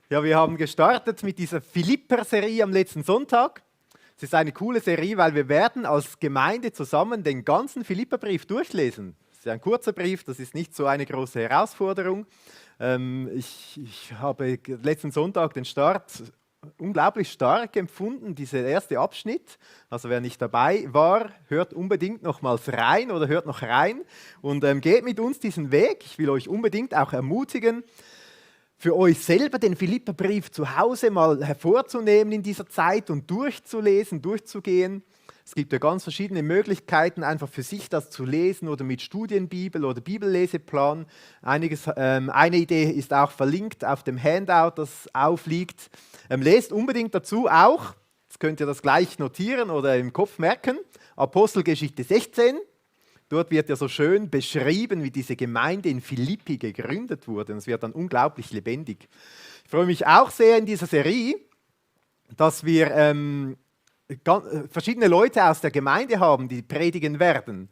Ja, wir haben gestartet mit dieser Philipper-Serie am letzten Sonntag. Es ist eine coole Serie, weil wir werden als Gemeinde zusammen den ganzen Philipperbrief durchlesen. Es ist ja ein kurzer Brief, das ist nicht so eine große Herausforderung. Ich habe letzten Sonntag den Start unglaublich stark empfunden, dieser erste Abschnitt. Also wer nicht dabei war, hört unbedingt nochmals rein oder hört noch rein und geht mit uns diesen Weg. Ich will euch unbedingt auch ermutigen, für euch selber den Philipperbrief zu Hause mal hervorzunehmen in dieser Zeit und durchzulesen, durchzugehen. Es gibt ja ganz verschiedene Möglichkeiten, einfach für sich das zu lesen oder mit Studienbibel oder Bibelleseplan. Eine Idee ist auch verlinkt auf dem Handout, das aufliegt. Lest unbedingt dazu auch, jetzt könnt ihr das gleich notieren oder im Kopf merken, Apostelgeschichte 16. Dort wird ja so schön beschrieben, wie diese Gemeinde in Philippi gegründet wurde. Und es wird dann unglaublich lebendig. Ich freue mich auch sehr in dieser Serie, dass wir verschiedene Leute aus der Gemeinde haben, die predigen werden.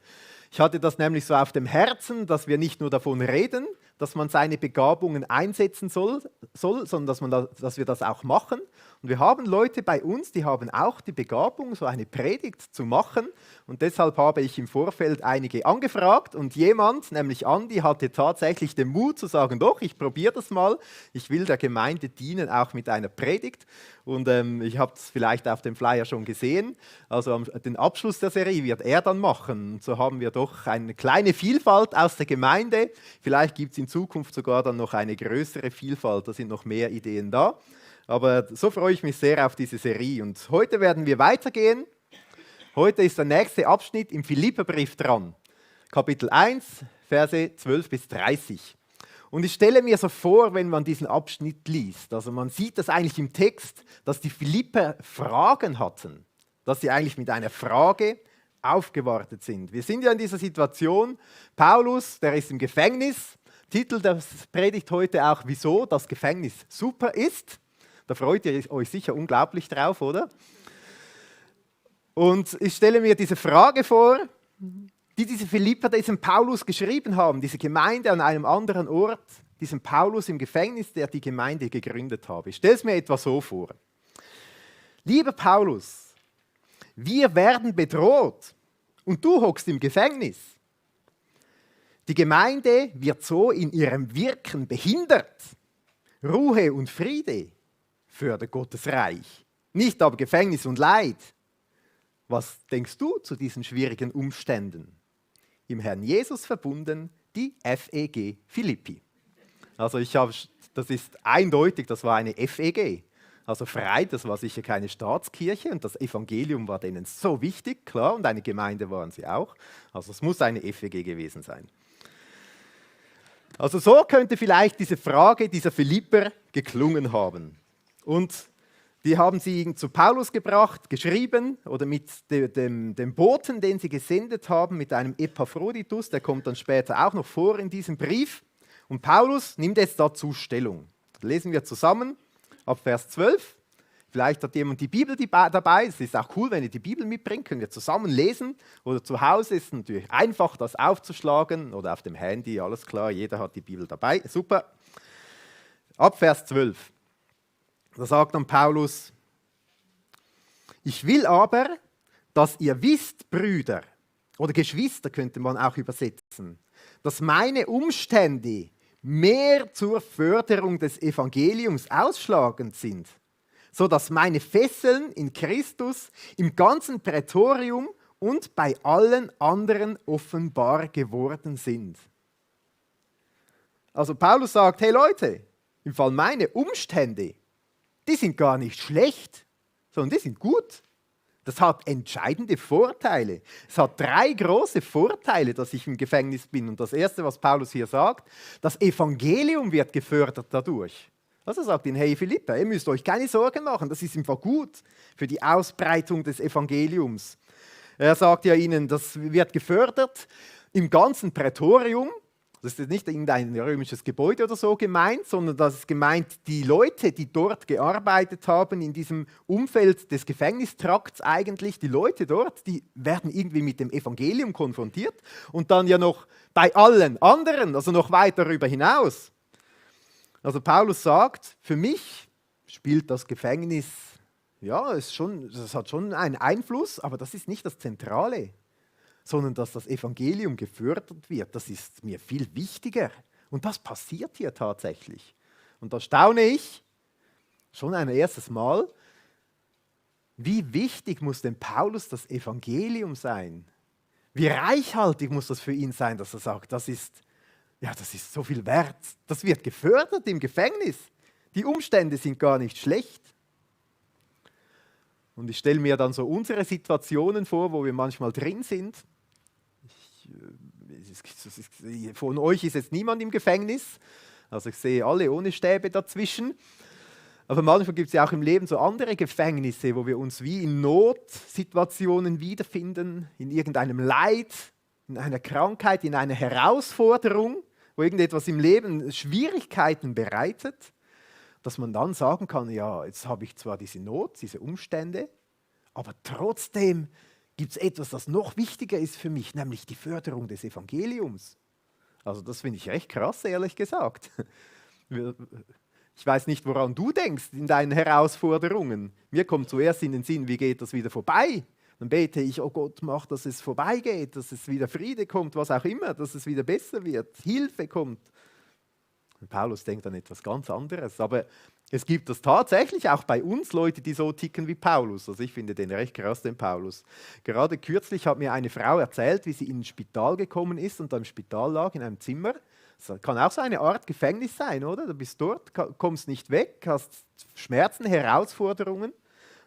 Ich hatte das nämlich so auf dem Herzen, dass wir nicht nur davon reden, dass man seine Begabungen einsetzen soll, sondern dass wir das auch machen. Und wir haben Leute bei uns, die haben auch die Begabung, so eine Predigt zu machen. Und deshalb habe ich im Vorfeld einige angefragt und jemand, nämlich Andi, hatte tatsächlich den Mut zu sagen, doch, ich probiere das mal. Ich will der Gemeinde dienen, auch mit einer Predigt. Und ich habe es vielleicht auf dem Flyer schon gesehen. Also den Abschluss der Serie wird er dann machen. Und so haben wir doch eine kleine Vielfalt aus der Gemeinde. Vielleicht gibt es in Zukunft sogar dann noch eine größere Vielfalt. Da sind noch mehr Ideen da. Aber so freue ich mich sehr auf diese Serie. Und heute werden wir weitergehen. Heute ist der nächste Abschnitt im Philipperbrief dran. Kapitel 1, Verse 12 bis 30. Und ich stelle mir so vor, wenn man diesen Abschnitt liest, also man sieht das eigentlich im Text, dass die Philipper Fragen hatten, dass sie eigentlich mit einer Frage aufgewartet sind. Wir sind ja in dieser Situation, Paulus, der ist im Gefängnis, Titel der Predigt heute auch, wieso das Gefängnis super ist. Da freut ihr euch sicher unglaublich drauf, oder? Und ich stelle mir diese Frage vor, die diese Philipper diesem Paulus geschrieben haben, diese Gemeinde an einem anderen Ort, diesem Paulus im Gefängnis, der die Gemeinde gegründet habe. Ich stelle es mir etwa so vor. Lieber Paulus, wir werden bedroht und du hockst im Gefängnis. Die Gemeinde wird so in ihrem Wirken behindert. Ruhe und Friede fördert Gottes Reich, nicht aber Gefängnis und Leid. Was denkst du zu diesen schwierigen Umständen? Im Herrn Jesus verbunden, die FEG Philippi. Also das ist eindeutig, das war eine FEG. Also frei, das war sicher keine Staatskirche und das Evangelium war denen so wichtig, klar, und eine Gemeinde waren sie auch. Also es muss eine FEG gewesen sein. Also so könnte vielleicht diese Frage dieser Philipper geklungen haben. Und die haben sie zu Paulus gebracht, geschrieben oder mit dem Boten, den sie gesendet haben, mit einem Epaphroditus, der kommt dann später auch noch vor in diesem Brief. Und Paulus nimmt jetzt dazu Stellung. Das lesen wir zusammen ab Vers 12. Vielleicht hat jemand die Bibel dabei. Es ist auch cool, wenn ihr die Bibel mitbringt, können wir zusammen lesen. Oder zu Hause ist es natürlich einfach, das aufzuschlagen. Oder auf dem Handy, alles klar, jeder hat die Bibel dabei. Super. Ab Vers 12. Da sagt dann Paulus, ich will aber, dass ihr wisst, Brüder, oder Geschwister könnte man auch übersetzen, dass meine Umstände mehr zur Förderung des Evangeliums ausschlagend sind, sodass meine Fesseln in Christus im ganzen Prätorium und bei allen anderen offenbar geworden sind. Also Paulus sagt, hey Leute, im Fall meine Umstände, die sind gar nicht schlecht, sondern die sind gut. Das hat entscheidende Vorteile. Es hat 3 große Vorteile, dass ich im Gefängnis bin. Und das Erste, was Paulus hier sagt, das Evangelium wird gefördert dadurch. Also er sagt ihnen, hey Philipper, ihr müsst euch keine Sorgen machen, das ist einfach gut für die Ausbreitung des Evangeliums. Er sagt ja ihnen, das wird gefördert im ganzen Prätorium. Das ist nicht irgendein römisches Gebäude oder so gemeint, sondern das ist gemeint, die Leute, die dort gearbeitet haben, in diesem Umfeld des Gefängnistrakts eigentlich, die Leute dort, die werden irgendwie mit dem Evangelium konfrontiert und dann ja noch bei allen anderen, also noch weit darüber hinaus. Also Paulus sagt, für mich spielt das Gefängnis, ja, das hat schon einen Einfluss, aber das ist nicht das Zentrale, sondern dass das Evangelium gefördert wird, das ist mir viel wichtiger. Und das passiert hier tatsächlich. Und da staune ich schon ein erstes Mal, wie wichtig muss denn Paulus das Evangelium sein? Wie reichhaltig muss das für ihn sein, dass er sagt, das ist so viel wert. Das wird gefördert im Gefängnis. Die Umstände sind gar nicht schlecht. Und ich stelle mir dann so unsere Situationen vor, wo wir manchmal drin sind. Von euch ist jetzt niemand im Gefängnis. Also ich sehe alle ohne Stäbe dazwischen. Aber manchmal gibt es ja auch im Leben so andere Gefängnisse, wo wir uns wie in Notsituationen wiederfinden, in irgendeinem Leid, in einer Krankheit, in einer Herausforderung, wo irgendetwas im Leben Schwierigkeiten bereitet, dass man dann sagen kann, ja, jetzt habe ich zwar diese Not, diese Umstände, aber trotzdem gibt es etwas, das noch wichtiger ist für mich, nämlich die Förderung des Evangeliums. Also das finde ich recht krass, ehrlich gesagt. Ich weiß nicht, woran du denkst in deinen Herausforderungen. Mir kommt zuerst in den Sinn, wie geht das wieder vorbei? Dann bete ich, oh Gott, mach, dass es vorbeigeht, dass es wieder Friede kommt, was auch immer, dass es wieder besser wird, Hilfe kommt. Und Paulus denkt an etwas ganz anderes. Aber es gibt das tatsächlich auch bei uns Leute, die so ticken wie Paulus. Also ich finde den recht krass, den Paulus. Gerade kürzlich hat mir eine Frau erzählt, wie sie in ein Spital gekommen ist und da im Spital lag, in einem Zimmer. Das kann auch so eine Art Gefängnis sein, oder? Du bist dort, kommst nicht weg, hast Schmerzen, Herausforderungen.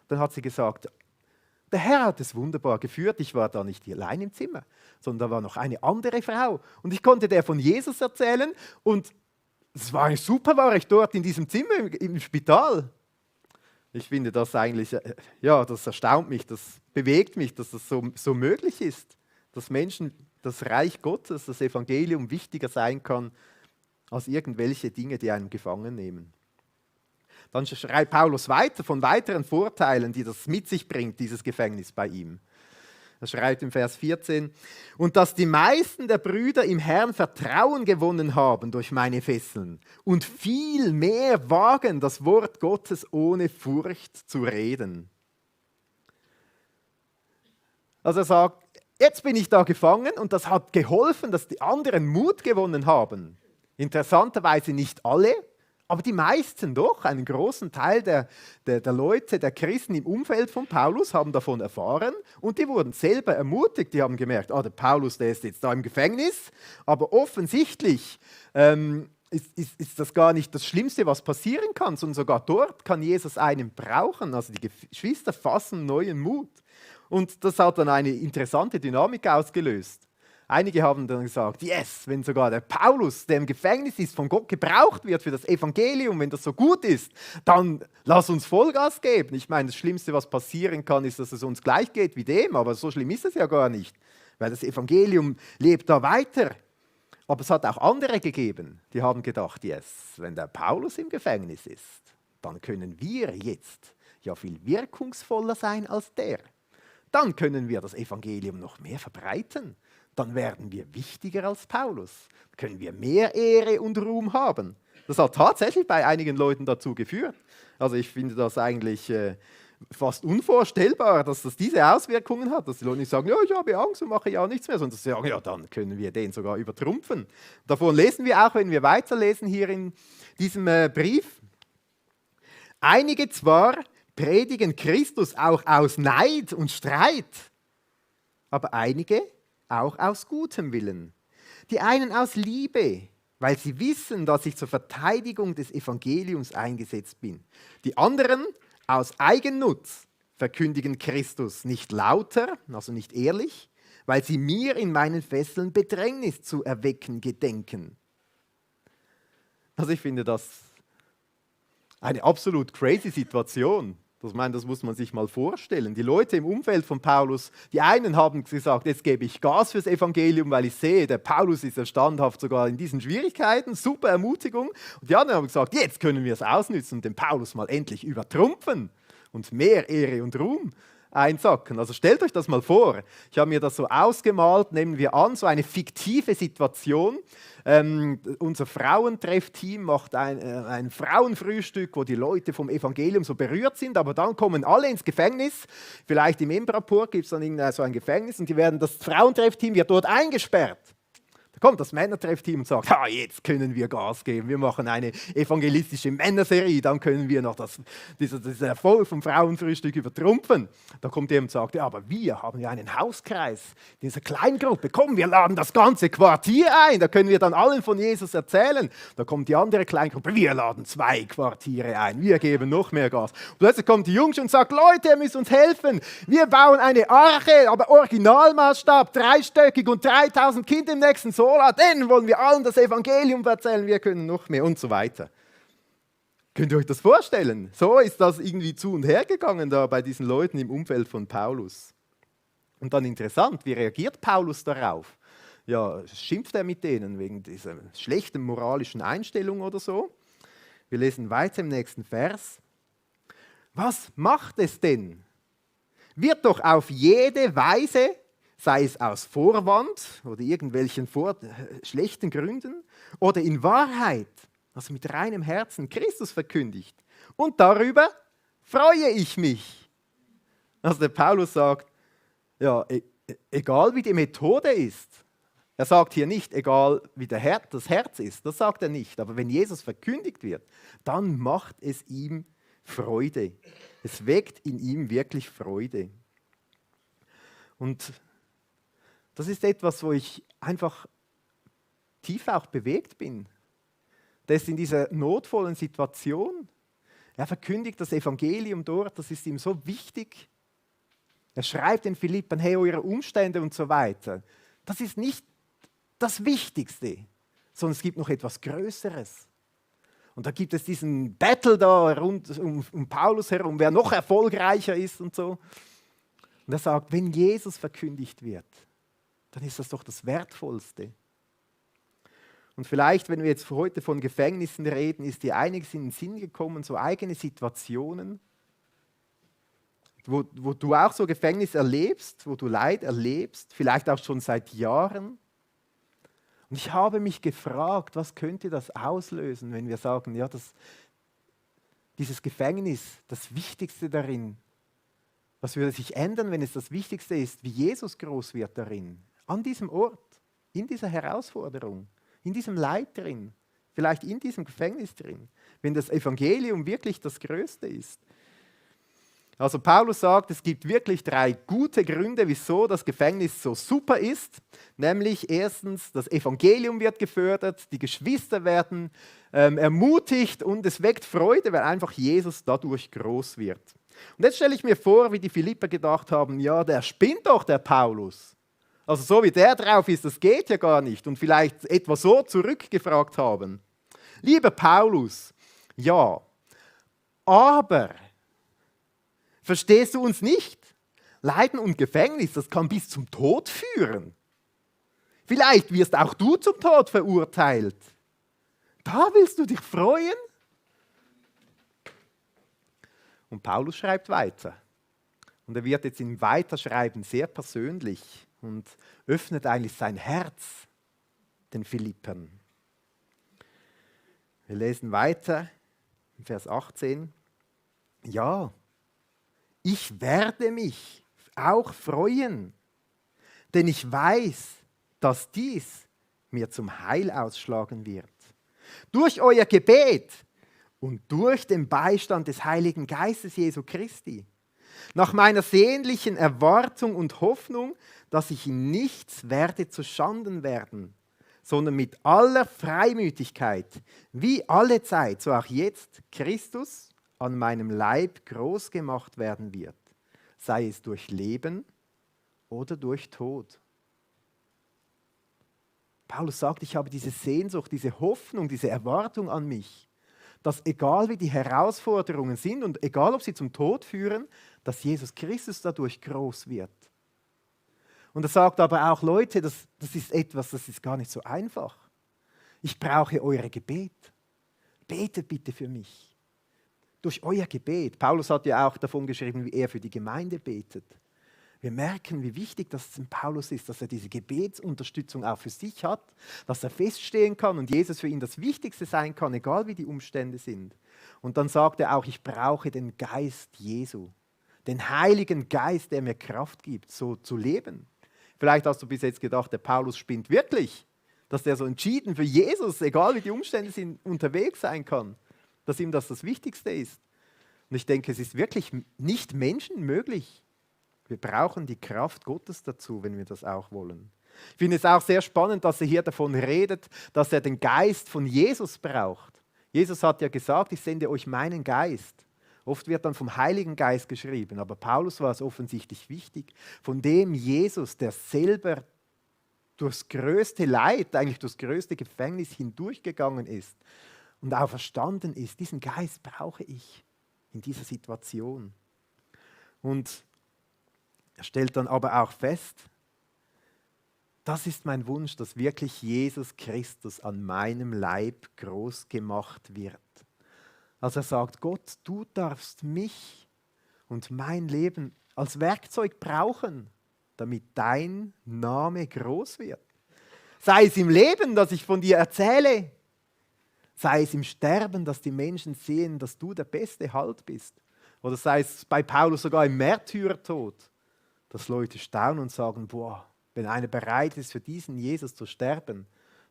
Dann hat sie gesagt, der Herr hat es wunderbar geführt. Ich war da nicht allein im Zimmer, sondern da war noch eine andere Frau. Und ich konnte der von Jesus erzählen und es war super, war ich dort in diesem Zimmer im Spital. Ich finde das eigentlich, ja, das erstaunt mich, das bewegt mich, dass das so möglich ist, dass Menschen das Reich Gottes, das Evangelium wichtiger sein kann als irgendwelche Dinge, die einen gefangen nehmen. Dann schreibt Paulus weiter von weiteren Vorteilen, die das mit sich bringt, dieses Gefängnis bei ihm. Er schreibt im Vers 14, und dass die meisten der Brüder im Herrn Vertrauen gewonnen haben durch meine Fesseln und viel mehr wagen, das Wort Gottes ohne Furcht zu reden. Also er sagt, jetzt bin ich da gefangen und das hat geholfen, dass die anderen Mut gewonnen haben. Interessanterweise nicht alle, aber die meisten doch. Einen großen Teil der Leute, der Christen im Umfeld von Paulus haben davon erfahren und die wurden selber ermutigt. Die haben gemerkt, der Paulus, der ist jetzt da im Gefängnis, aber offensichtlich ist das gar nicht das Schlimmste, was passieren kann, sondern sogar dort kann Jesus einen brauchen. Also die Geschwister fassen neuen Mut. Und das hat dann eine interessante Dynamik ausgelöst. Einige haben dann gesagt, yes, wenn sogar der Paulus, der im Gefängnis ist, von Gott gebraucht wird für das Evangelium, wenn das so gut ist, dann lass uns Vollgas geben. Ich meine, das Schlimmste, was passieren kann, ist, dass es uns gleich geht wie dem, aber so schlimm ist es ja gar nicht, weil das Evangelium lebt da weiter. Aber es hat auch andere gegeben, die haben gedacht, yes, wenn der Paulus im Gefängnis ist, dann können wir jetzt ja viel wirkungsvoller sein als der. Dann können wir das Evangelium noch mehr verbreiten. Dann werden wir wichtiger als Paulus. Können wir mehr Ehre und Ruhm haben. Das hat tatsächlich bei einigen Leuten dazu geführt. Also ich finde das eigentlich fast unvorstellbar, dass das diese Auswirkungen hat. Dass die Leute nicht sagen, ja, ich habe Angst und mache ja nichts mehr, sondern sie sagen, ja, dann können wir den sogar übertrumpfen. Davon lesen wir auch, wenn wir weiterlesen hier in diesem Brief. Einige zwar predigen Christus auch aus Neid und Streit, aber einige auch aus gutem Willen. Die einen aus Liebe, weil sie wissen, dass ich zur Verteidigung des Evangeliums eingesetzt bin. Die anderen aus Eigennutz verkündigen Christus nicht lauter, also nicht ehrlich, weil sie mir in meinen Fesseln Bedrängnis zu erwecken gedenken. Also ich finde das eine absolut crazy Situation. Das muss man sich mal vorstellen. Die Leute im Umfeld von Paulus, die einen haben gesagt, jetzt gebe ich Gas fürs Evangelium, weil ich sehe, der Paulus ist ja standhaft sogar in diesen Schwierigkeiten, super Ermutigung. Und die anderen haben gesagt, jetzt können wir es ausnützen und den Paulus mal endlich übertrumpfen und mehr Ehre und Ruhm einsacken. Also stellt euch das mal vor. Ich habe mir das so ausgemalt, nehmen wir an, so eine fiktive Situation. Unser Frauentreffteam macht ein Frauenfrühstück, wo die Leute vom Evangelium so berührt sind, aber dann kommen alle ins Gefängnis. Vielleicht im Embraport gibt es dann so ein Gefängnis und das Frauentreffteam wird dort eingesperrt. Da kommt das Männertreffteam und sagt, jetzt können wir Gas geben, wir machen eine evangelistische Männerserie, dann können wir noch diesen Erfolg vom Frauenfrühstück übertrumpfen. Da kommt jemand und sagt, ja, aber wir haben ja einen Hauskreis, diese Kleingruppe, komm, wir laden das ganze Quartier ein, da können wir dann allen von Jesus erzählen. Da kommt die andere Kleingruppe, wir laden 2 Quartiere ein, wir geben noch mehr Gas. Und plötzlich kommt die Jungs und sagt, Leute, ihr müsst uns helfen, wir bauen eine Arche, aber Originalmaßstab, 3-stöckig und 3000 Kinder im nächsten Solar, denen wollen wir allen das Evangelium erzählen, wir können noch mehr und so weiter. Könnt ihr euch das vorstellen? So ist das irgendwie zu und her gegangen da bei diesen Leuten im Umfeld von Paulus. Und dann interessant, wie reagiert Paulus darauf? Ja, schimpft er mit denen wegen dieser schlechten moralischen Einstellung oder so? Wir lesen weiter im nächsten Vers. Was macht es denn? Wird doch auf jede Weise, sei es aus Vorwand oder irgendwelchen schlechten Gründen oder in Wahrheit, also mit reinem Herzen, Christus verkündigt. Und darüber freue ich mich. Also der Paulus sagt, ja, egal wie die Methode ist, er sagt hier nicht, egal wie das Herz ist, das sagt er nicht, aber wenn Jesus verkündigt wird, dann macht es ihm Freude. Es weckt in ihm wirklich Freude. Und das ist etwas, wo ich einfach tief auch bewegt bin. Der ist in dieser notvollen Situation. Er verkündigt das Evangelium dort, das ist ihm so wichtig. Er schreibt den Philippern, hey, eure Umstände und so weiter. Das ist nicht das Wichtigste, sondern es gibt noch etwas Größeres. Und da gibt es diesen Battle da rund um Paulus herum, wer noch erfolgreicher ist und so. Und er sagt, wenn Jesus verkündigt wird, dann ist das doch das Wertvollste. Und vielleicht, wenn wir jetzt heute von Gefängnissen reden, ist dir einiges in den Sinn gekommen, so eigene Situationen, wo du auch so Gefängnis erlebst, wo du Leid erlebst, vielleicht auch schon seit Jahren. Und ich habe mich gefragt, was könnte das auslösen, wenn wir sagen, ja, dieses Gefängnis, das Wichtigste darin, was würde sich ändern, wenn es das Wichtigste ist, wie Jesus groß wird darin, an diesem Ort, in dieser Herausforderung, in diesem Leid drin, vielleicht in diesem Gefängnis drin, wenn das Evangelium wirklich das Größte ist. Also Paulus sagt, es gibt wirklich 3 gute Gründe, wieso das Gefängnis so super ist. Nämlich erstens, das Evangelium wird gefördert, die Geschwister werden ermutigt und es weckt Freude, weil einfach Jesus dadurch groß wird. Und jetzt stelle ich mir vor, wie die Philipper gedacht haben, ja, der spinnt doch, der Paulus. Also so wie der drauf ist, das geht ja gar nicht. Und vielleicht etwa so zurückgefragt haben. Lieber Paulus, ja, aber verstehst du uns nicht? Leiden und Gefängnis, das kann bis zum Tod führen. Vielleicht wirst auch du zum Tod verurteilt. Da willst du dich freuen? Und Paulus schreibt weiter. Und er wird jetzt im Weiterschreiben sehr persönlich und öffnet eigentlich sein Herz den Philippern. Wir lesen weiter in Vers 18. Ja, ich werde mich auch freuen, denn ich weiß, dass dies mir zum Heil ausschlagen wird. Durch euer Gebet und durch den Beistand des Heiligen Geistes Jesu Christi. Nach meiner sehnlichen Erwartung und Hoffnung, dass ich in nichts werde zuschanden werden, sondern mit aller Freimütigkeit, wie alle Zeit, so auch jetzt, Christus an meinem Leib groß gemacht werden wird, sei es durch Leben oder durch Tod. Paulus sagt, ich habe diese Sehnsucht, diese Hoffnung, diese Erwartung an mich, dass egal wie die Herausforderungen sind und egal ob sie zum Tod führen, dass Jesus Christus dadurch groß wird. Und er sagt aber auch, Leute, das ist etwas, das ist gar nicht so einfach. Ich brauche eure Gebet. Betet bitte für mich. durch euer Gebet. Paulus hat ja auch davon geschrieben, wie er für die Gemeinde betet. Wir merken, wie wichtig das in Paulus ist, dass er diese Gebetsunterstützung auch für sich hat, dass er feststehen kann und Jesus für ihn das Wichtigste sein kann, egal wie die Umstände sind. Und dann sagt er auch, ich brauche den Geist Jesu, den Heiligen Geist, der mir Kraft gibt, so zu leben. Vielleicht hast du bis jetzt gedacht, der Paulus spinnt wirklich, dass der so entschieden für Jesus, egal wie die Umstände sind, unterwegs sein kann, dass ihm das Wichtigste ist. Und ich denke, es ist wirklich nicht menschenmöglich. Wir brauchen die Kraft Gottes dazu, wenn wir das auch wollen. Ich finde es auch sehr spannend, dass er hier davon redet, dass er den Geist von Jesus braucht. Jesus hat ja gesagt, ich sende euch meinen Geist. Oft wird dann vom Heiligen Geist geschrieben, aber Paulus war es offensichtlich wichtig, von dem Jesus, der selber durchs größte Leid, eigentlich durchs größte Gefängnis hindurchgegangen ist und auferstanden ist, diesen Geist brauche ich in dieser Situation. Und er stellt dann aber auch fest, das ist mein Wunsch, dass wirklich Jesus Christus an meinem Leib groß gemacht wird. Also er sagt, Gott, du darfst mich und mein Leben als Werkzeug brauchen, damit dein Name groß wird. Sei es im Leben, dass ich von dir erzähle, sei es im Sterben, dass die Menschen sehen, dass du der beste Halt bist. Oder sei es bei Paulus sogar im Märtyrertod, dass Leute staunen und sagen, boah, wenn einer bereit ist, für diesen Jesus zu sterben,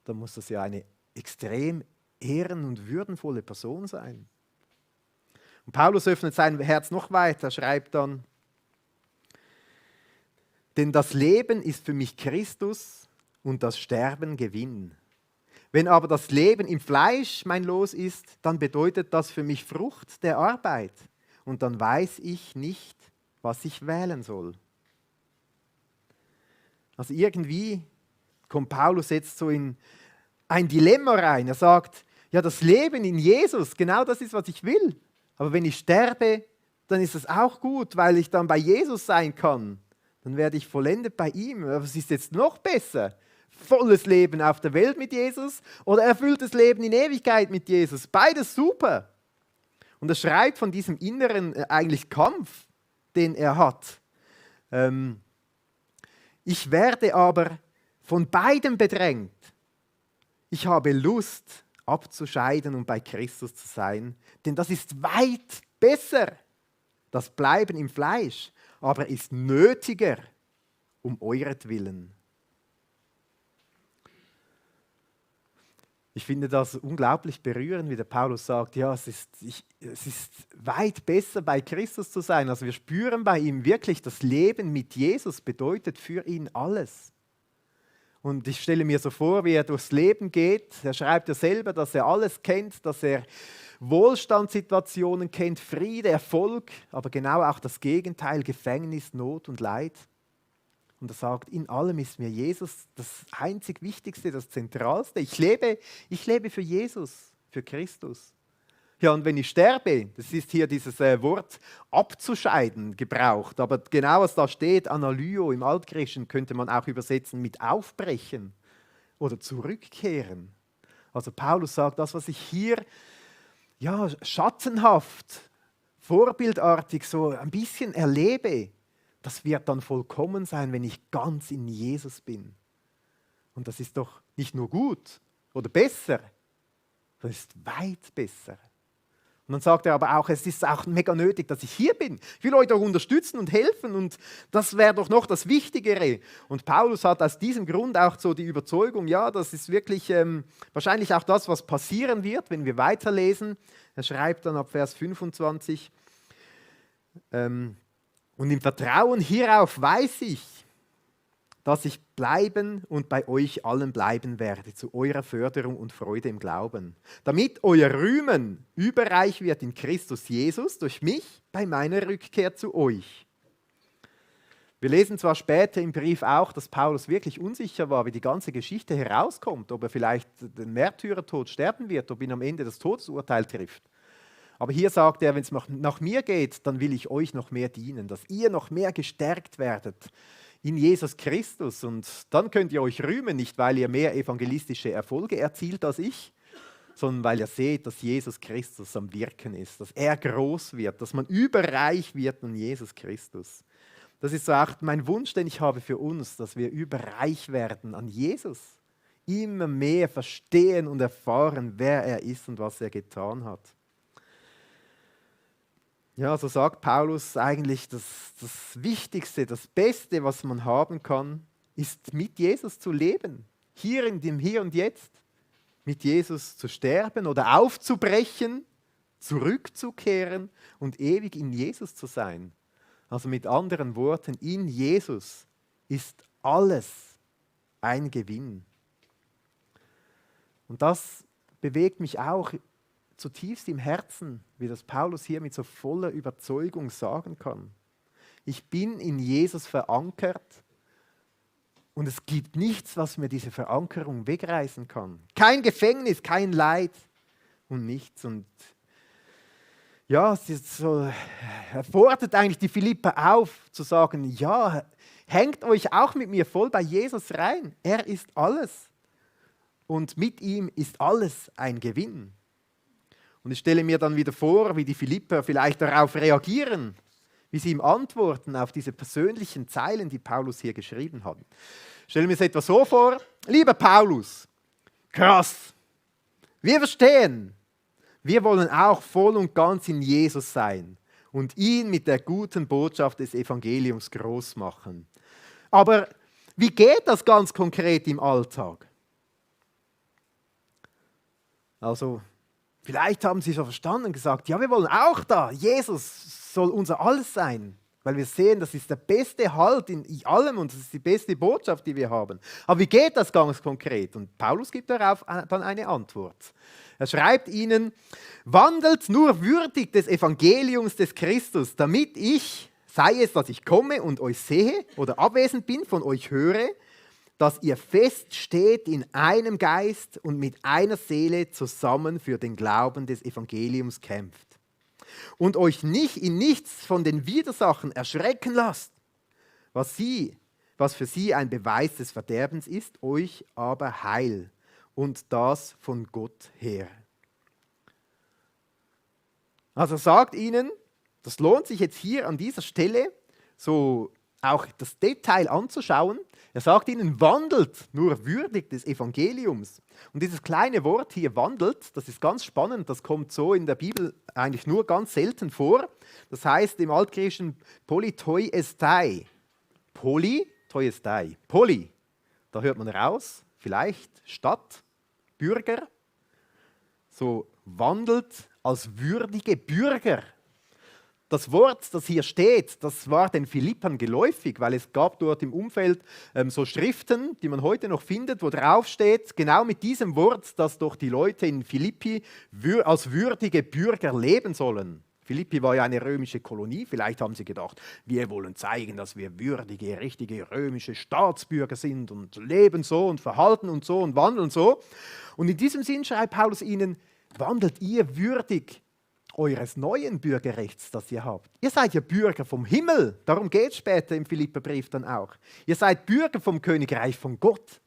dann muss das ja eine extrem ehren- und würdenvolle Person sein. Und Paulus öffnet sein Herz noch weiter, schreibt dann, denn das Leben ist für mich Christus und das Sterben Gewinn. Wenn aber das Leben im Fleisch mein Los ist, dann bedeutet das für mich Frucht der Arbeit. Und dann weiß ich nicht, was ich wählen soll. Also irgendwie kommt Paulus jetzt so in ein Dilemma rein. Er sagt, ja, das Leben in Jesus, genau das ist, was ich will. Aber wenn ich sterbe, dann ist es auch gut, weil ich dann bei Jesus sein kann. Dann werde ich vollendet bei ihm. Aber es ist jetzt noch besser. Volles Leben auf der Welt mit Jesus oder erfülltes Leben in Ewigkeit mit Jesus. Beides super. Und er schreibt von diesem inneren eigentlich Kampf, den er hat. Ich werde aber von beidem bedrängt. Ich habe Lust, abzuscheiden und bei Christus zu sein, denn das ist weit besser. Das Bleiben im Fleisch aber ist nötiger um euretwillen. Ich finde das unglaublich berührend, wie der Paulus sagt, ja, es ist weit besser, bei Christus zu sein. Also wir spüren bei ihm wirklich, das Leben mit Jesus bedeutet für ihn alles. Und ich stelle mir so vor, wie er durchs Leben geht. Er schreibt ja selber, dass er alles kennt, dass er Wohlstandssituationen kennt, Friede, Erfolg, aber genau auch das Gegenteil, Gefängnis, Not und Leid. Und er sagt, in allem ist mir Jesus das einzig Wichtigste, das Zentralste. Ich lebe für Jesus, für Christus. Ja, und wenn ich sterbe, das ist hier dieses Wort abzuscheiden gebraucht, aber genau was da steht, Analyo im Altgriechischen, könnte man auch übersetzen mit aufbrechen oder zurückkehren. Also Paulus sagt, das, was ich hier ja, schattenhaft, vorbildartig so ein bisschen erlebe, das wird dann vollkommen sein, wenn ich ganz in Jesus bin. Und das ist doch nicht nur gut oder besser, das ist weit besser. Und dann sagt er aber auch, es ist auch mega nötig, dass ich hier bin. Ich will euch doch unterstützen und helfen und das wäre doch noch das Wichtigere. Und Paulus hat aus diesem Grund auch so die Überzeugung, ja, das ist wirklich wahrscheinlich auch das, was passieren wird, wenn wir weiterlesen. Er schreibt dann ab Vers 25, und im Vertrauen hierauf weiß ich, dass ich bleiben und bei euch allen bleiben werde, zu eurer Förderung und Freude im Glauben, damit euer Rühmen überreich wird in Christus Jesus durch mich bei meiner Rückkehr zu euch. Wir lesen zwar später im Brief auch, dass Paulus wirklich unsicher war, wie die ganze Geschichte herauskommt, ob er vielleicht den Märtyrertod sterben wird, ob ihn am Ende das Todesurteil trifft. Aber hier sagt er, wenn es nach mir geht, dann will ich euch noch mehr dienen, dass ihr noch mehr gestärkt werdet in Jesus Christus. Und dann könnt ihr euch rühmen, nicht weil ihr mehr evangelistische Erfolge erzielt als ich, sondern weil ihr seht, dass Jesus Christus am Wirken ist, dass er groß wird, dass man überreich wird an Jesus Christus. Das ist so auch mein Wunsch, den ich habe für uns, dass wir überreich werden an Jesus. Immer mehr verstehen und erfahren, wer er ist und was er getan hat. Ja, so sagt Paulus eigentlich, das Wichtigste, das Beste, was man haben kann, ist mit Jesus zu leben. Hier in dem Hier und Jetzt. Mit Jesus zu sterben oder aufzubrechen, zurückzukehren und ewig in Jesus zu sein. Also mit anderen Worten, in Jesus ist alles ein Gewinn. Und das bewegt mich auch zutiefst im Herzen, wie das Paulus hier mit so voller Überzeugung sagen kann. Ich bin in Jesus verankert und es gibt nichts, was mir diese Verankerung wegreißen kann. Kein Gefängnis, kein Leid und nichts. Und ja, er fordert eigentlich die Philipper auf, zu sagen, ja, hängt euch auch mit mir voll bei Jesus rein. Er ist alles. Und mit ihm ist alles ein Gewinn. Und ich stelle mir dann wieder vor, wie die Philipper vielleicht darauf reagieren, wie sie ihm antworten auf diese persönlichen Zeilen, die Paulus hier geschrieben hat. Ich stelle mir es etwa so vor: Lieber Paulus, krass, wir verstehen, wir wollen auch voll und ganz in Jesus sein und ihn mit der guten Botschaft des Evangeliums groß machen. Aber wie geht das ganz konkret im Alltag? Also, vielleicht haben sie so verstanden und gesagt, ja, wir wollen auch da, Jesus soll unser Alles sein, weil wir sehen, das ist der beste Halt in allem und das ist die beste Botschaft, die wir haben. Aber wie geht das ganz konkret? Und Paulus gibt darauf dann eine Antwort. Er schreibt ihnen, wandelt nur würdig des Evangeliums des Christus, damit ich, sei es, dass ich komme und euch sehe oder abwesend bin, von euch höre, dass ihr fest steht in einem Geist und mit einer Seele zusammen für den Glauben des Evangeliums kämpft. Und euch nicht in nichts von den Widersachen erschrecken lasst, was für sie ein Beweis des Verderbens ist, euch aber Heil und das von Gott her. Also er sagt ihnen, das lohnt sich jetzt hier an dieser Stelle so auch das Detail anzuschauen. Er sagt ihnen, wandelt nur würdig des Evangeliums. Und dieses kleine Wort hier, wandelt, das ist ganz spannend, das kommt so in der Bibel eigentlich nur ganz selten vor. Das heißt im Altgriechischen politoiestai. Politoiestai. Poli, da hört man raus, vielleicht Stadt, Bürger. So wandelt als würdige Bürger. Das Wort, das hier steht, das war den Philippern geläufig, weil es gab dort im Umfeld so Schriften, die man heute noch findet, wo drauf steht, genau mit diesem Wort, dass doch die Leute in Philippi als würdige Bürger leben sollen. Philippi war ja eine römische Kolonie, vielleicht haben sie gedacht, wir wollen zeigen, dass wir würdige, richtige römische Staatsbürger sind und leben so und verhalten und so und wandeln so. Und in diesem Sinn schreibt Paulus ihnen, wandelt ihr würdig eures neuen Bürgerrechts, das ihr habt. Ihr seid ja Bürger vom Himmel, darum geht es später im Philipperbrief dann auch. Ihr seid Bürger vom Königreich von Gott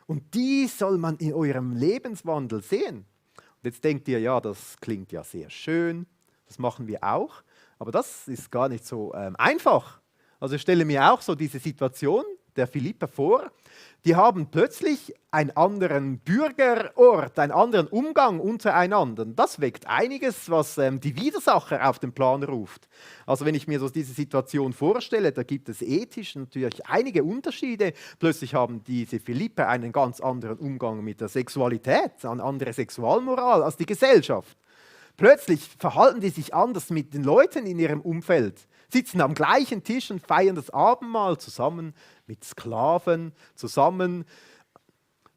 und die soll man in eurem Lebenswandel sehen. Und jetzt denkt ihr, ja, das klingt ja sehr schön, das machen wir auch, aber das ist gar nicht so einfach. Also ich stelle mir auch so diese Situation der Philipper vor, die haben plötzlich einen anderen Bürgerort, einen anderen Umgang untereinander. Das weckt einiges, was die Widersacher auf den Plan ruft. Also wenn ich mir so diese Situation vorstelle, da gibt es ethisch natürlich einige Unterschiede. Plötzlich haben diese Philipper einen ganz anderen Umgang mit der Sexualität, eine andere Sexualmoral als die Gesellschaft. Plötzlich verhalten die sich anders mit den Leuten in ihrem Umfeld, sitzen am gleichen Tisch und feiern das Abendmahl zusammen mit Sklaven, zusammen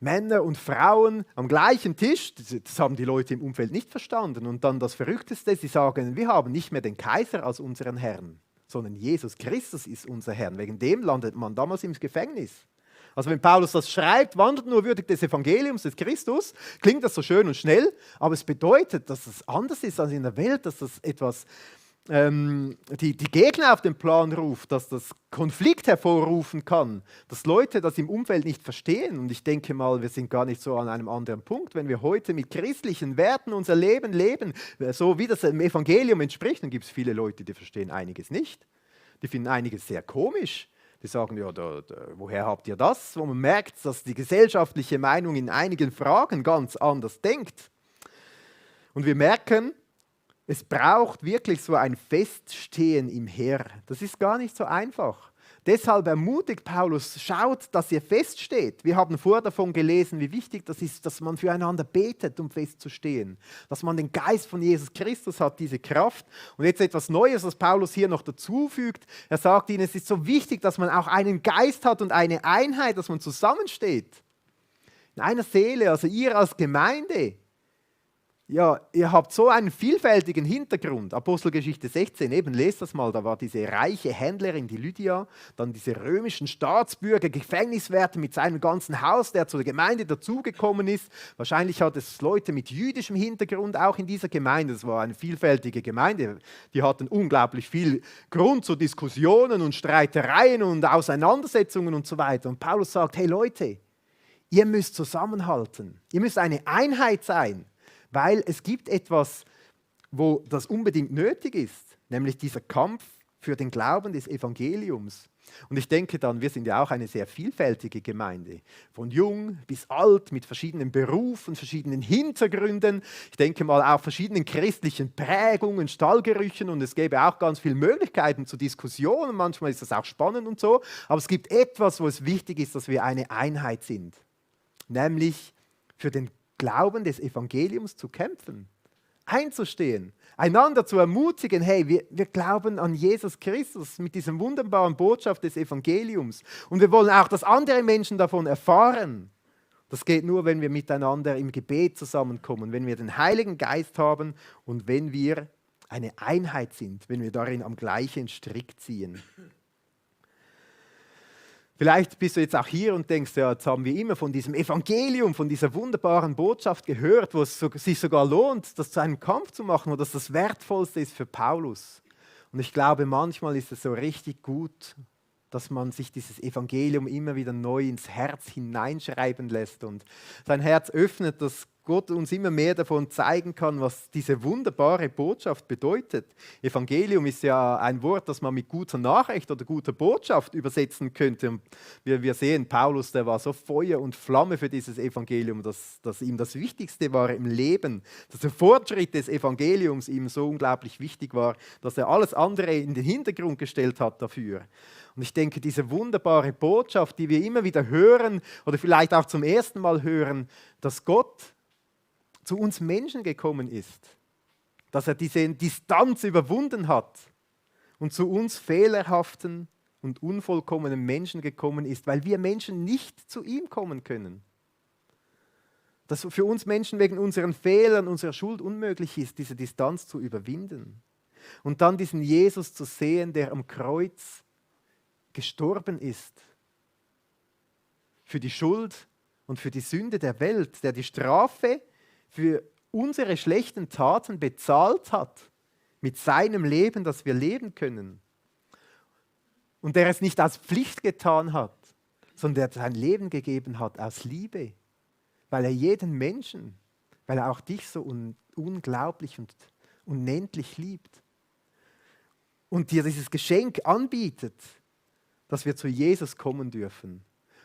Männer und Frauen am gleichen Tisch. Das haben die Leute im Umfeld nicht verstanden. Und dann das Verrückteste, sie sagen, wir haben nicht mehr den Kaiser als unseren Herrn, sondern Jesus Christus ist unser Herr. Wegen dem landet man damals im Gefängnis. Also wenn Paulus das schreibt, wandelt nur würdig des Evangeliums des Christus, klingt das so schön und schnell, aber es bedeutet, dass es anders ist als in der Welt, dass das etwas die Gegner auf den Plan ruft, dass das Konflikt hervorrufen kann, dass Leute das im Umfeld nicht verstehen. Und ich denke mal, wir sind gar nicht so an einem anderen Punkt. Wenn wir heute mit christlichen Werten unser Leben leben, so wie das dem Evangelium entspricht, dann gibt es viele Leute, die verstehen einiges nicht. Die finden einiges sehr komisch. Die sagen, ja, woher habt ihr das? Wo man merkt, dass die gesellschaftliche Meinung in einigen Fragen ganz anders denkt. Und wir merken, es braucht wirklich so ein Feststehen im Herr. Das ist gar nicht so einfach. Deshalb ermutigt Paulus, schaut, dass ihr feststeht. Wir haben vorher davon gelesen, wie wichtig das ist, dass man füreinander betet, um festzustehen. Dass man den Geist von Jesus Christus hat, diese Kraft. Und jetzt etwas Neues, was Paulus hier noch dazu fügt. Er sagt ihnen, es ist so wichtig, dass man auch einen Geist hat und eine Einheit, dass man zusammensteht. In einer Seele, also ihr als Gemeinde. Ja, ihr habt so einen vielfältigen Hintergrund. Apostelgeschichte 16, eben lest das mal, da war diese reiche Händlerin, die Lydia, dann diese römischen Staatsbürger, Gefängniswärter mit seinem ganzen Haus, der zur Gemeinde dazugekommen ist. Wahrscheinlich hat es Leute mit jüdischem Hintergrund auch in dieser Gemeinde. Das war eine vielfältige Gemeinde. Die hatten unglaublich viel Grund zu Diskussionen und Streitereien und Auseinandersetzungen und so weiter. Und Paulus sagt, hey Leute, ihr müsst zusammenhalten. Ihr müsst eine Einheit sein. Weil es gibt etwas, wo das unbedingt nötig ist, nämlich dieser Kampf für den Glauben des Evangeliums. Und ich denke dann, wir sind ja auch eine sehr vielfältige Gemeinde, von jung bis alt, mit verschiedenen Berufen, verschiedenen Hintergründen. Ich denke mal auch verschiedenen christlichen Prägungen, Stallgerüchen, und es gäbe auch ganz viele Möglichkeiten zur Diskussion. Manchmal ist das auch spannend und so. Aber es gibt etwas, wo es wichtig ist, dass wir eine Einheit sind, nämlich für den Glauben des Evangeliums zu kämpfen, einzustehen, einander zu ermutigen, hey, wir glauben an Jesus Christus mit dieser wunderbaren Botschaft des Evangeliums und wir wollen auch, dass andere Menschen davon erfahren. Das geht nur, wenn wir miteinander im Gebet zusammenkommen, wenn wir den Heiligen Geist haben und wenn wir eine Einheit sind, wenn wir darin am gleichen Strick ziehen. Vielleicht bist du jetzt auch hier und denkst, ja, jetzt haben wir immer von diesem Evangelium, von dieser wunderbaren Botschaft gehört, wo es sich sogar lohnt, das zu einem Kampf zu machen, wo das das Wertvollste ist für Paulus. Und ich glaube, manchmal ist es so richtig gut, dass man sich dieses Evangelium immer wieder neu ins Herz hineinschreiben lässt und sein Herz öffnet, dass Gott uns immer mehr davon zeigen kann, was diese wunderbare Botschaft bedeutet. Evangelium ist ja ein Wort, das man mit guter Nachricht oder guter Botschaft übersetzen könnte. Und wir sehen, Paulus, der war so Feuer und Flamme für dieses Evangelium, dass ihm das Wichtigste war im Leben, dass der Fortschritt des Evangeliums ihm so unglaublich wichtig war, dass er alles andere in den Hintergrund gestellt hat dafür. Und ich denke, diese wunderbare Botschaft, die wir immer wieder hören oder vielleicht auch zum ersten Mal hören, dass Gott zu uns Menschen gekommen ist, dass er diese Distanz überwunden hat und zu uns fehlerhaften und unvollkommenen Menschen gekommen ist, weil wir Menschen nicht zu ihm kommen können. Dass für uns Menschen wegen unseren Fehlern, unserer Schuld unmöglich ist, diese Distanz zu überwinden. Und dann diesen Jesus zu sehen, der am Kreuz gestorben ist für die Schuld und für die Sünde der Welt, der die Strafe für unsere schlechten Taten bezahlt hat mit seinem Leben, das wir leben können. Und der es nicht aus Pflicht getan hat, sondern der sein Leben gegeben hat aus Liebe, weil er jeden Menschen, weil er auch dich so unglaublich und unendlich liebt und dir dieses Geschenk anbietet, dass wir zu Jesus kommen dürfen.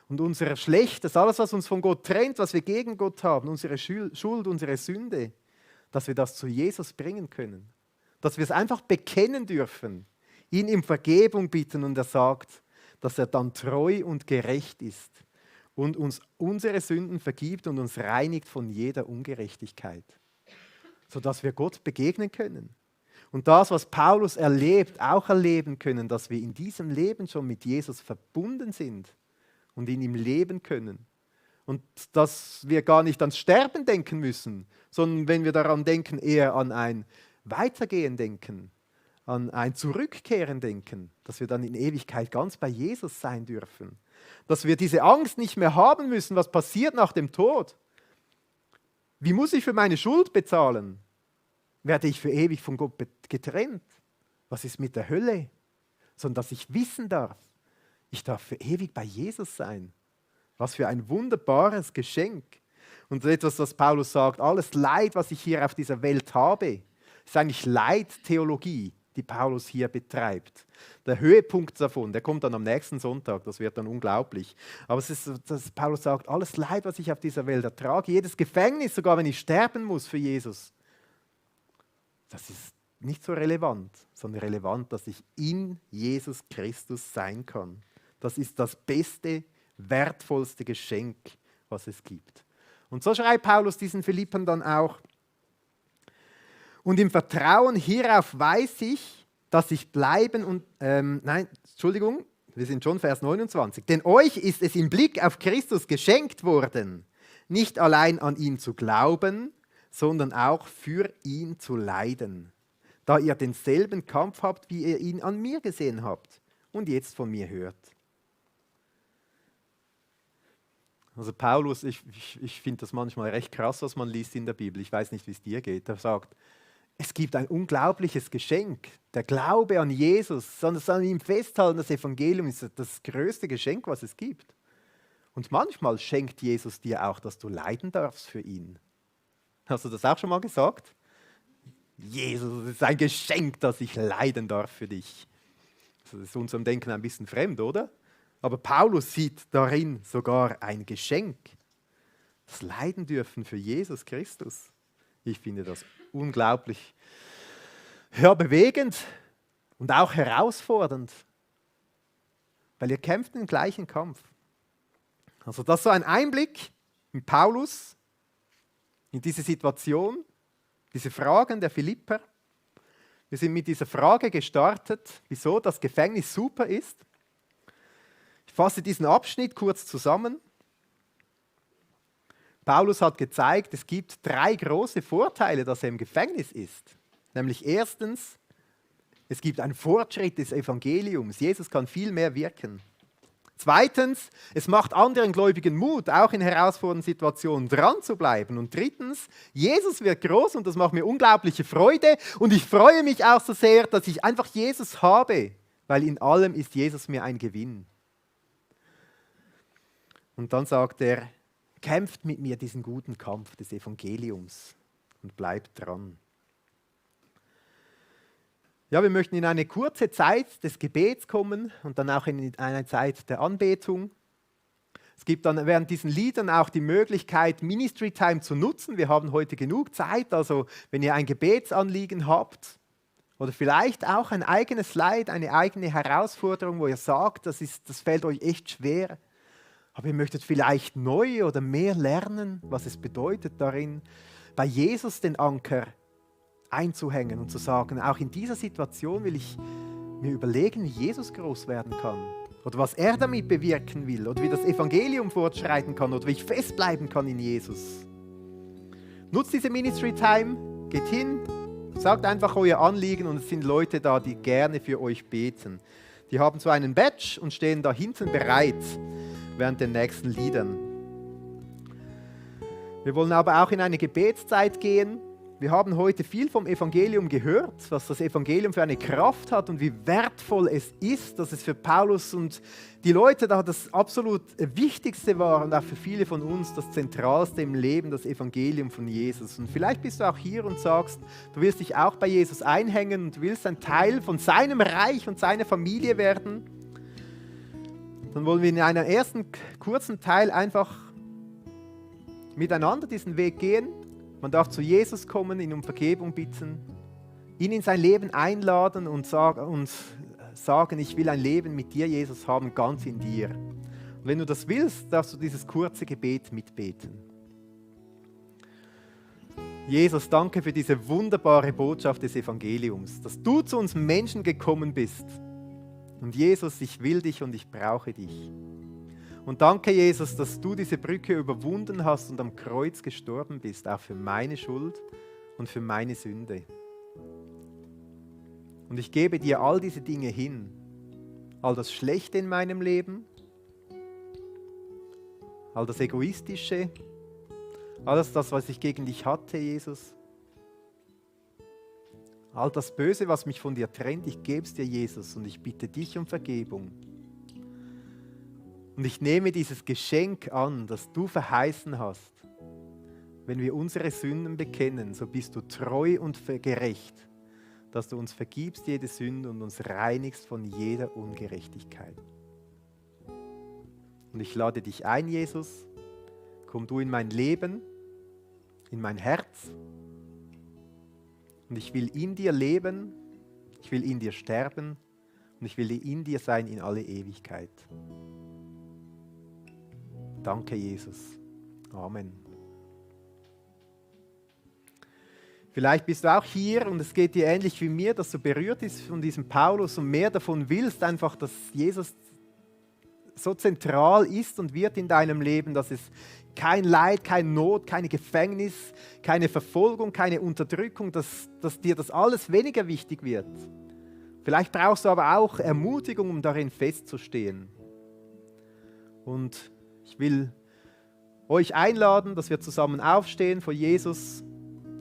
Und unser Schlechtes, alles, was uns von Gott trennt, was wir gegen Gott haben, unsere Schuld, unsere Sünde, dass wir das zu Jesus bringen können. Dass wir es einfach bekennen dürfen, ihn um Vergebung bitten und er sagt, dass er dann treu und gerecht ist und uns unsere Sünden vergibt und uns reinigt von jeder Ungerechtigkeit, sodass wir Gott begegnen können. Und das, was Paulus erlebt, auch erleben können, dass wir in diesem Leben schon mit Jesus verbunden sind und in ihm leben können. Und dass wir gar nicht ans Sterben denken müssen, sondern wenn wir daran denken, eher an ein Weitergehen denken, an ein Zurückkehren denken, dass wir dann in Ewigkeit ganz bei Jesus sein dürfen. Dass wir diese Angst nicht mehr haben müssen, was passiert nach dem Tod. Wie muss ich für meine Schuld bezahlen? Werde ich für ewig von Gott getrennt? Was ist mit der Hölle? Sondern dass ich wissen darf, ich darf für ewig bei Jesus sein. Was für ein wunderbares Geschenk. Und etwas, was Paulus sagt, alles Leid, was ich hier auf dieser Welt habe, ist eigentlich Leidtheologie, die Paulus hier betreibt. Der Höhepunkt davon, der kommt dann am nächsten Sonntag, das wird dann unglaublich. Aber es ist, dass Paulus sagt, alles Leid, was ich auf dieser Welt ertrage, jedes Gefängnis, sogar wenn ich sterben muss für Jesus, das ist nicht so relevant, sondern relevant, dass ich in Jesus Christus sein kann. Das ist das beste, wertvollste Geschenk, was es gibt. Und so schreibt Paulus diesen Philippern dann auch, und im Vertrauen hierauf weiß ich, dass ich bleiben und, wir sind schon Vers 29. Denn euch ist es im Blick auf Christus geschenkt worden, nicht allein an ihn zu glauben, sondern auch für ihn zu leiden, da ihr denselben Kampf habt, wie ihr ihn an mir gesehen habt und jetzt von mir hört. Also Paulus, ich finde das manchmal recht krass, was man liest in der Bibel. Ich weiß nicht, wie es dir geht. Er sagt, es gibt ein unglaubliches Geschenk, der Glaube an Jesus, sondern an ihm festhalten, das Evangelium ist das größte Geschenk, was es gibt. Und manchmal schenkt Jesus dir auch, dass du leiden darfst für ihn. Hast du das auch schon mal gesagt? Jesus, es ist ein Geschenk, dass ich leiden darf für dich. Das ist unserem Denken ein bisschen fremd, oder? Aber Paulus sieht darin sogar ein Geschenk. Das Leiden dürfen für Jesus Christus. Ich finde das unglaublich bewegend und auch herausfordernd, weil ihr kämpft den gleichen Kampf. Also das ist so ein Einblick in Paulus, in diese Situation, diese Fragen der Philipper. Wir sind mit dieser Frage gestartet, wieso das Gefängnis super ist. Ich fasse diesen Abschnitt kurz zusammen. Paulus hat gezeigt, es gibt 3 große Vorteile, dass er im Gefängnis ist. Nämlich erstens, es gibt einen Fortschritt des Evangeliums. Jesus kann viel mehr wirken. Zweitens, es macht anderen Gläubigen Mut, auch in herausfordernden Situationen dran zu bleiben. Und drittens, Jesus wird groß und das macht mir unglaubliche Freude. Und ich freue mich auch so sehr, dass ich einfach Jesus habe, weil in allem ist Jesus mir ein Gewinn. Und dann sagt er, kämpft mit mir diesen guten Kampf des Evangeliums und bleibt dran. Ja, wir möchten in eine kurze Zeit des Gebets kommen und dann auch in eine Zeit der Anbetung. Es gibt dann während diesen Liedern auch die Möglichkeit, Ministry Time zu nutzen. Wir haben heute genug Zeit, also wenn ihr ein Gebetsanliegen habt oder vielleicht auch ein eigenes Leid, eine eigene Herausforderung, wo ihr sagt, das fällt euch echt schwer, aber ihr möchtet vielleicht neu oder mehr lernen, was es bedeutet darin, bei Jesus den Anker einzuhängen und zu sagen, auch in dieser Situation will ich mir überlegen, wie Jesus groß werden kann oder was er damit bewirken will oder wie das Evangelium fortschreiten kann oder wie ich festbleiben kann in Jesus. Nutzt diese Ministry Time, geht hin, sagt einfach euer Anliegen und es sind Leute da, die gerne für euch beten. Die haben so einen Badge und stehen da hinten bereit während den nächsten Liedern. Wir wollen aber auch in eine Gebetszeit gehen. Wir haben heute viel vom Evangelium gehört, was das Evangelium für eine Kraft hat und wie wertvoll es ist, dass es für Paulus und die Leute da das absolut Wichtigste war und auch für viele von uns das Zentralste im Leben, das Evangelium von Jesus. Und vielleicht bist du auch hier und sagst, du willst dich auch bei Jesus einhängen und willst ein Teil von seinem Reich und seiner Familie werden. Dann wollen wir in einem ersten kurzen Teil einfach miteinander diesen Weg gehen. Man darf zu Jesus kommen, ihn um Vergebung bitten, ihn in sein Leben einladen und sagen, ich will ein Leben mit dir, Jesus, haben, ganz in dir. Und wenn du das willst, darfst du dieses kurze Gebet mitbeten. Jesus, danke für diese wunderbare Botschaft des Evangeliums, dass du zu uns Menschen gekommen bist. Und Jesus, ich will dich und ich brauche dich. Und danke, Jesus, dass du diese Brücke überwunden hast und am Kreuz gestorben bist, auch für meine Schuld und für meine Sünde. Und ich gebe dir all diese Dinge hin, all das Schlechte in meinem Leben, all das Egoistische, alles das, was ich gegen dich hatte, Jesus, All das Böse, was mich von dir trennt, ich gebe es dir, Jesus, und ich bitte dich um Vergebung. Und ich nehme dieses Geschenk an, das du verheißen hast. Wenn wir unsere Sünden bekennen, so bist du treu und gerecht, dass du uns vergibst jede Sünde und uns reinigst von jeder Ungerechtigkeit. Und ich lade dich ein, Jesus, komm du in mein Leben, in mein Herz. Und ich will in dir leben, ich will in dir sterben und ich will in dir sein in alle Ewigkeit. Danke, Jesus. Amen. Vielleicht bist du auch hier und es geht dir ähnlich wie mir, dass du berührt bist von diesem Paulus und mehr davon willst, einfach, dass Jesus so zentral ist und wird in deinem Leben, dass es kein Leid, keine Not, keine Gefängnis, keine Verfolgung, keine Unterdrückung, dass dir das alles weniger wichtig wird. Vielleicht brauchst du aber auch Ermutigung, um darin festzustehen. Und ich will euch einladen, dass wir zusammen aufstehen vor Jesus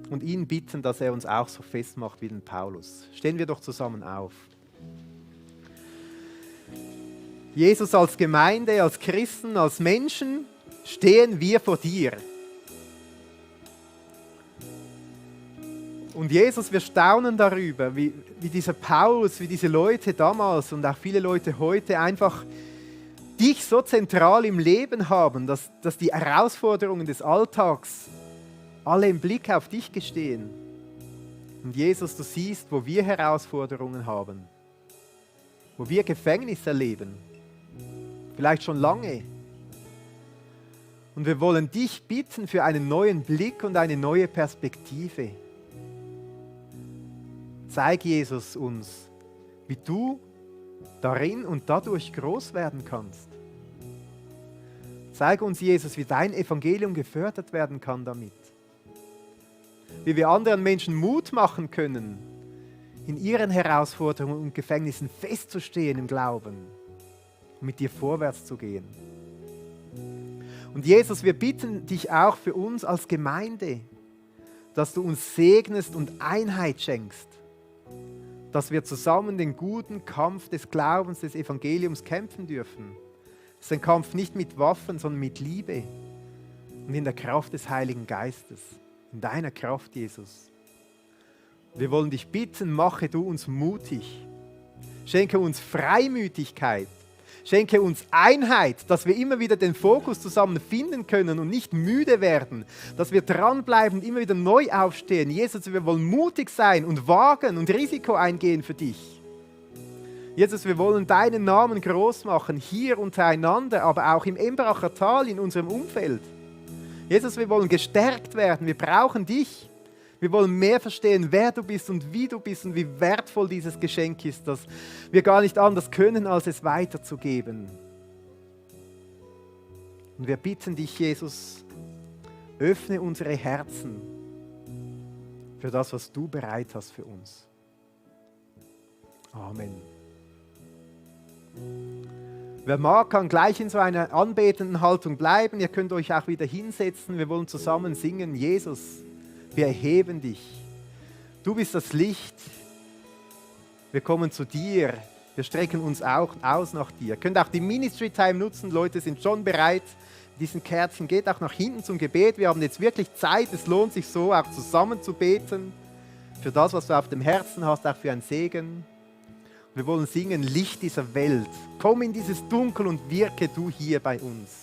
und ihn bitten, dass er uns auch so festmacht wie den Paulus. Stehen wir doch zusammen auf. Jesus, als Gemeinde, als Christen, als Menschen stehen wir vor dir. Und Jesus, wir staunen darüber, wie dieser Paulus, wie diese Leute damals und auch viele Leute heute einfach dich so zentral im Leben haben, dass die Herausforderungen des Alltags alle im Blick auf dich gestehen. Und Jesus, du siehst, wo wir Herausforderungen haben, wo wir Gefängnis erleben, vielleicht schon lange. Und wir wollen dich bitten für einen neuen Blick und eine neue Perspektive. Zeig, Jesus, uns, wie du darin und dadurch groß werden kannst. Zeig uns, Jesus, wie dein Evangelium gefördert werden kann damit. Wie wir anderen Menschen Mut machen können, in ihren Herausforderungen und Gefängnissen festzustehen im Glauben und mit dir vorwärts zu gehen. Und Jesus, wir bitten dich auch für uns als Gemeinde, dass du uns segnest und Einheit schenkst, dass wir zusammen den guten Kampf des Glaubens, des Evangeliums kämpfen dürfen. Es ist ein Kampf nicht mit Waffen, sondern mit Liebe und in der Kraft des Heiligen Geistes, in deiner Kraft, Jesus. Wir wollen dich bitten, mache du uns mutig, schenke uns Freimütigkeit, schenke uns Einheit, dass wir immer wieder den Fokus zusammen finden können und nicht müde werden, dass wir dranbleiben und immer wieder neu aufstehen. Jesus, wir wollen mutig sein und wagen und Risiko eingehen für dich. Jesus, wir wollen deinen Namen groß machen, hier untereinander, aber auch im Embracher Tal, in unserem Umfeld. Jesus, wir wollen gestärkt werden, wir brauchen dich. Wir wollen mehr verstehen, wer du bist und wie wertvoll dieses Geschenk ist, dass wir gar nicht anders können, als es weiterzugeben. Und wir bitten dich, Jesus, öffne unsere Herzen für das, was du bereit hast für uns. Amen. Wer mag, kann gleich in so einer anbetenden Haltung bleiben. Ihr könnt euch auch wieder hinsetzen. Wir wollen zusammen singen, Jesus, wir erheben dich. Du bist das Licht. Wir kommen zu dir. Wir strecken uns auch aus nach dir. Ihr könnt auch die Ministry Time nutzen. Leute sind schon bereit. Mit diesen Kerzen geht auch nach hinten zum Gebet. Wir haben jetzt wirklich Zeit. Es lohnt sich so, auch zusammen zu beten. Für das, was du auf dem Herzen hast, auch für einen Segen. Wir wollen singen, Licht dieser Welt. Komm in dieses Dunkel und wirke du hier bei uns.